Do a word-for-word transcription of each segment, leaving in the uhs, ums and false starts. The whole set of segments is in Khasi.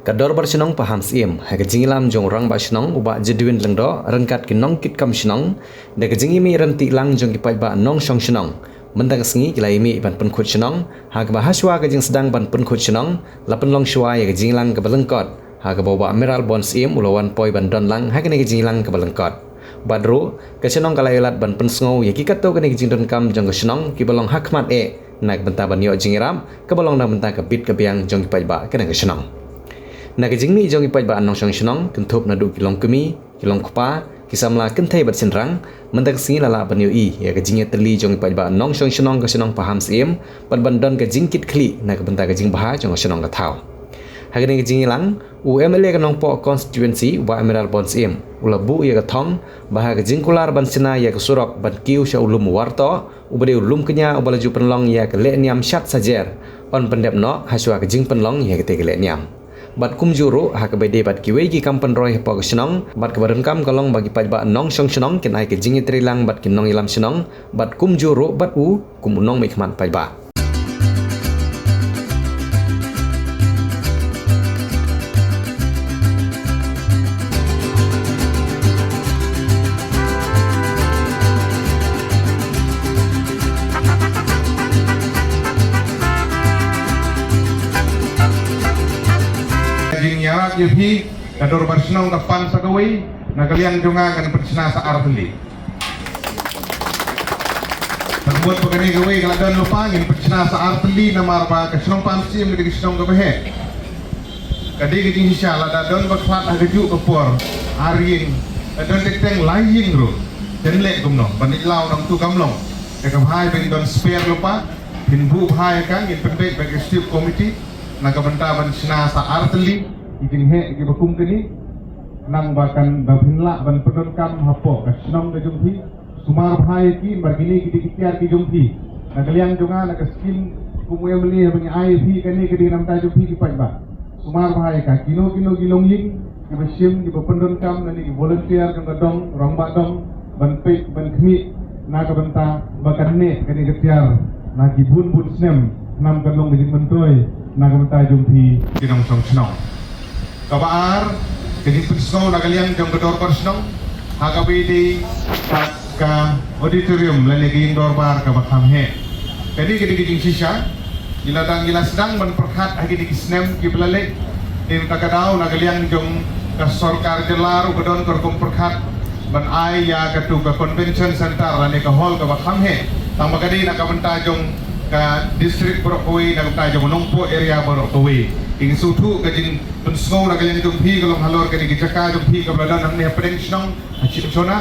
Ka Dorbar Shnong Pahamsyiem, ha ka jingïalam jong u Rangbah Shnong u Bah Jedwin Lyngdoh ryngkat ki nongkitkam shnong, da ka jingïamih ryntih lang jong ki paidbah nongshong shnong. Mynta ka sngi ki la ïamih ban pynkut shnong, ha kaba hashwa ka jingsdang ban pynkut shnong, la pynlong shwa ïa ka jingïalang kaba lyngkot, ha kaba u Bah Mayral Born Syiem u la wan poi ban don lang ha kane ka jingïalang kaba lyngkot. Bad ruh, ka shnong ka la ïoh lad ban pynsngew ïa ki katto katne ki jingdonkam jong ka shnong kiba long ha khmat eh, na ka bynta ban ïoh jingïarap kaba long na ka bynta ka bit ka biang jong ki paidbah katne ka shnong. Na ka jingmih jong ki paidbah nongshong shnong, kynthup naduh ki longkmie, ki longkpa, ki samla kynthei bad shynrang, mynta ka sngi la lah ban ïohi ïa ka jingïatylli jong ki paidbah nongshong shnong ka shnong Pahamsyiem, bad ban don ka jingkitkhlieh na ka bynta ka jingbha jong ka shnong ka thaw. Ha kane ka jingïalang, u M L A ka Nongpoh Constituency, u Bah Mayral Born Syiem, u la buh ïa ka thong ba ha ka jingkular ban shna ïa ka surok ban kiew sha u lum Wartoh, uba dei u lum kñia uba la ju pynlong ïa ka lehniam Shat Sajer, yn pyndep noh hashwa ka jingpynlong ïa katei ka lehniam. Bad kumjuh ruh ha kaba ïadei bad kiwei ki kam pynroi hapoh ka shnong, bad kaba donkam ka long ba ki paidbah nongshong shnong kin ai ka jingïatreilang bad ki nongïalam shnong, bad kumjuh ruh bad u kum u nongmihkhmat paidbah. Jingïarap ïa phi, ka dorbar shnong ka pan sa kawei, na ka liang jong nga kan pynshna sa ar tylli. Tang mut ba kane kawei ka la don lypa, ngin pynshna sa ar tylli namar ba ka shnong Pahamsyiem ka dei ka shnong kaba heh. Ka dei ka jingshisha lada don ba khlad ha kajuh ka por ar ïing, la don teng teng lai ïing ruh, kin leh kumno ban ïaid law nangtu? Kam long. Te ka bha ba ngi don spare lypa, phin buh bha ïa ka, ngin pynbeit bad ka executive committee na ka bynta ban shna sa ar tylli ki jingheh kiba kum kine. Nang ba kan, ba phin lah ban pyndonkam hapoh ka shnong ka jong phi. Sumar bha ïa ki, namar kine ki dei ki tiar ki jong phi. Na ka liang jong nga, na ka skim kum u M L A ba ngi ai ïa phi, kane ka dei na ka bynta jong phi ki paidbah. Sumar bha ïa ka, kino kino ki longïing kiba shim, kiba pyndonkam, lane ki volunteer jong ka dong, rangbah dong, ban peit ban khmih na ka bynta ba kan neh kane ka tiar na ki bun bun snem, khnang kan long ka jingmyntoi na ka bynta jong phi ki nongshong shnong. Kaba ar, ka jingpynsngew na ka liang jong ka dorbar shnong ha kaba ïadei bad ka auditorium lane ka ïing dorbar kaba kham heh. Kane ka dei ka jingshisha. Ngi la dang, ngi la sdang ban pyrkhat ha kine ki snem kiba la leit. Te mynta ka daw na ka liang jong ka sorkar jylla ruh ka don ka rukom pyrkhat ban ai ïa katu ka convention center lane ka hall kaba kham heh. Tang ba ka dei na ka bynta jong ka district baroh kawei, na ka bynta jong Nongpoh area baroh kawei. Ngi sngewthuh ka jingpynsngew na ka liang jong phi ka long halor kane ka jaka jong phi kaba la don hangne hapdeng shnong ha Shipshona.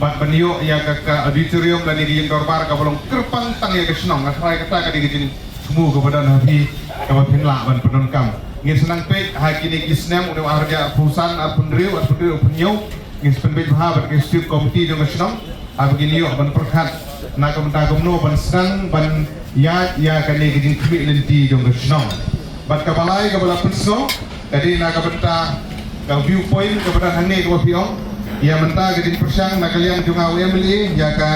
Bad ban ïoh ïa ka, ka auditorium lane ka ïing dorbar kaba long kyrpang tang ïa ka shnong, nga tharai kata ka dei ka jingthmu kaba don ha phi kaba phin lah ban pyndonkam. Ngin sa nang peit ha kine ki snem, une u ar hajar arphew san, arphew hynriew, arphew hynriew, arphew hynñiew, ngin sa pynbeit bha bad ka executive committee jong ka shnong, haba ngin ïoh ban pyrkhat na ka bynta kumno ban sdang ban ïaid ïa kane ka jingkhmih lynti jong ka shnong. Bad kaba lai kaba la pynsngew ka dei na ka bynta ka viewpoint kaba don hangne kaba phi ong. Ïa mynta ka jingpyrshang na ka liang jong nga u M L A, ïa ka,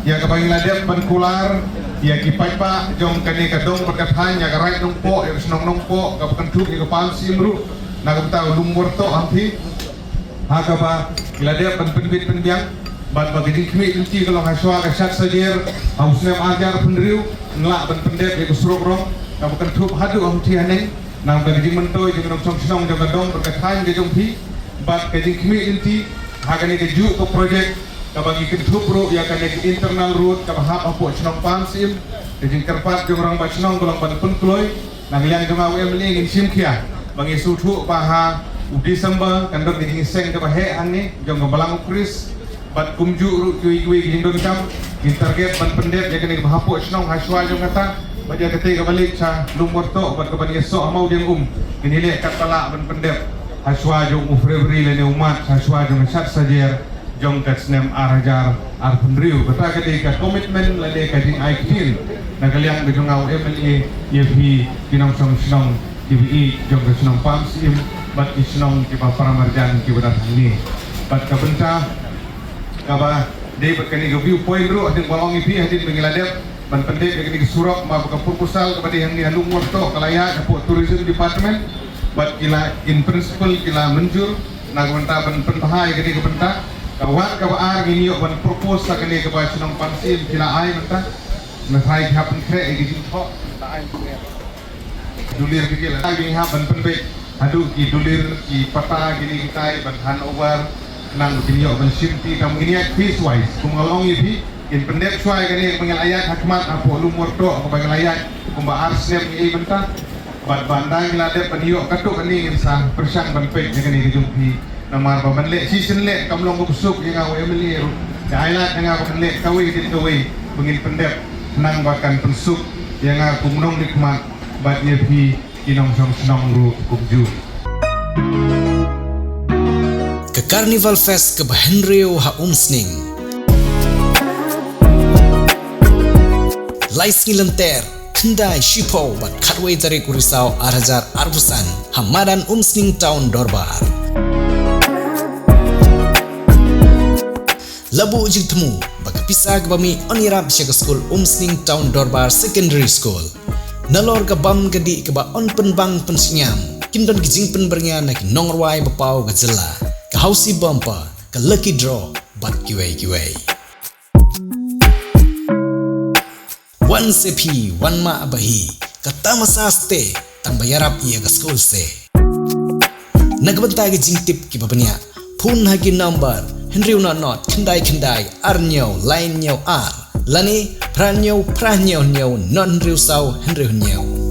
ïa kaba ngi la dep ban kular ïa ki paidbah jong kane ka dong bad ka thaiñ, ïa ka Raid Nongpoh, ïa ka shnong Nongpoh, kaba kynthup ïa ka Pahamsyiem ruh, na ka bynta u Lum Wartoh, ha phi. Ha kaba ngi la dep ban pynbit pynbiang bad ba ka jingkhmih lynti ka long hashwa ka Shat Sajer ha u snem ar hajar arphew hynriew, ngi lah ban pyndep ïa ka surok rong kaba kynthup haduh ha u thih haneng. Namar ka jingmyntoi jong ka nongshong shnong jong ka dong bad ka thaiñ ka jong phi, bad ka jingkhmih lynti ha kane kajuh ka project kaba ngi kynthup ruh ïa kane ka internal road kaba hap hapoh shnong Pahamsyiem, ka jingkyrpad jong u rangbah shnong ka long ban pynkloi. Na ka liang jong nga u M L A ngin shim khia ba ngi sngewthuh ba ha u December kan don ka jingseng kaba heh hangne jong ka Balang u Khrist. Bad kumjuh ruh kiwei kiwei ki jingdonkam, ngin target ban pyndep ïa kane kaba hapoh shnong hashwa jong kata. Bad ïa katei kaba leit sha Lum Wartoh bad kaban ïasoh ha Mawdiangum, ngin ïaleh katba lah ban pyndep hashwa jong u February lane u March hashwa jong ka Shat Sajer jong ka snem ar hajar arphew hynriew. Kata ka dei ka commitment lane ka jingai ktien na ka liang ka jong nga u M L A ïa phi ki nongshong shnong kiba ïeit jong ka shnong Pahamsyiem bad ki shnong kiba para marjan kiba don hangne. Bad ka bynta kaba dei bad kane ka viewpoint ruh, hadien ba ong ïa phi, hadien ba ngi la dep ban pyndep ïa kane ka surok, ma ba ka proposal kaba dei hangne ha Lum Wartoh ka la ïaid hapoh Tourism Department. Bad ki la in principle ki la mynjur na ka bynta ban pynbha ïa kane ka bynta. Ka wat kaba ar ngin ïoh ban propose sa kane kaba shnong Pansim ki la ai mynta. Na thrai ki hap pynkhreh ïa ki jingthoh la ai. Dulir ki la ai, ngin hap ban pynbeit haduh ki dulir ki pata kine kitai ban hand over. Nang kin ïoh ban shim ti kam ngin ïaid piecewise. Kum nga la ong ïa phi, ngin pyndep shuwa ïa kane kaba ngi la ïaid ha khmat hapoh lum Mawryngkneng kaba ngi la ïaid kumba ar snem ngi ei mynta. Bad ban da ngi la dep ban ïoh katto katne ngin sa pyrshang ban peit ïa kane ka jong phi. Namar ba ban leh shisien leh kam long kaba suk ïa nga u M L A ruh. Ka ai lad ïa nga ba ban leh kawei din kawei ba ngin pyndep khnang ba kan pynsuk ïa nga kum u nongmihkhmat bad ïa phi ki nongshong shnong ruh kumjuh. Ka Carnival Fest kaba hynriew ha Umsning. Lai sngi lynter, khyndai, shiphew bad khatwei tarik u Risaw ar hajar arphew san ha madan Umsning Town Dorbar. La buh jingthmu ba ka pisa kaba mih yn ïarap sha ka skul Umsning Town Dorbar Secondary School. Nalor ka bam ka dih kaba yn pynbang pynshngiam, kin don ki jingpynbyrngia na ki nongrwai ba paw ka jylla, ka Housie Bumper, ka Lucky Draw bad kiwei kiwei. Wan se phi, wan mah ba hi, ka tamasa ste, tang ba ïarap ïa ka skul se. Na ka bynta ka jingtip kiba bniah, phone ha ki number hynriew nod nod khyndai khyndai ar hynñiew lai hynñiew ar, lane phra hynñiew phra hynñiew hynñiew nod hynriew saw hynriew hynñiew.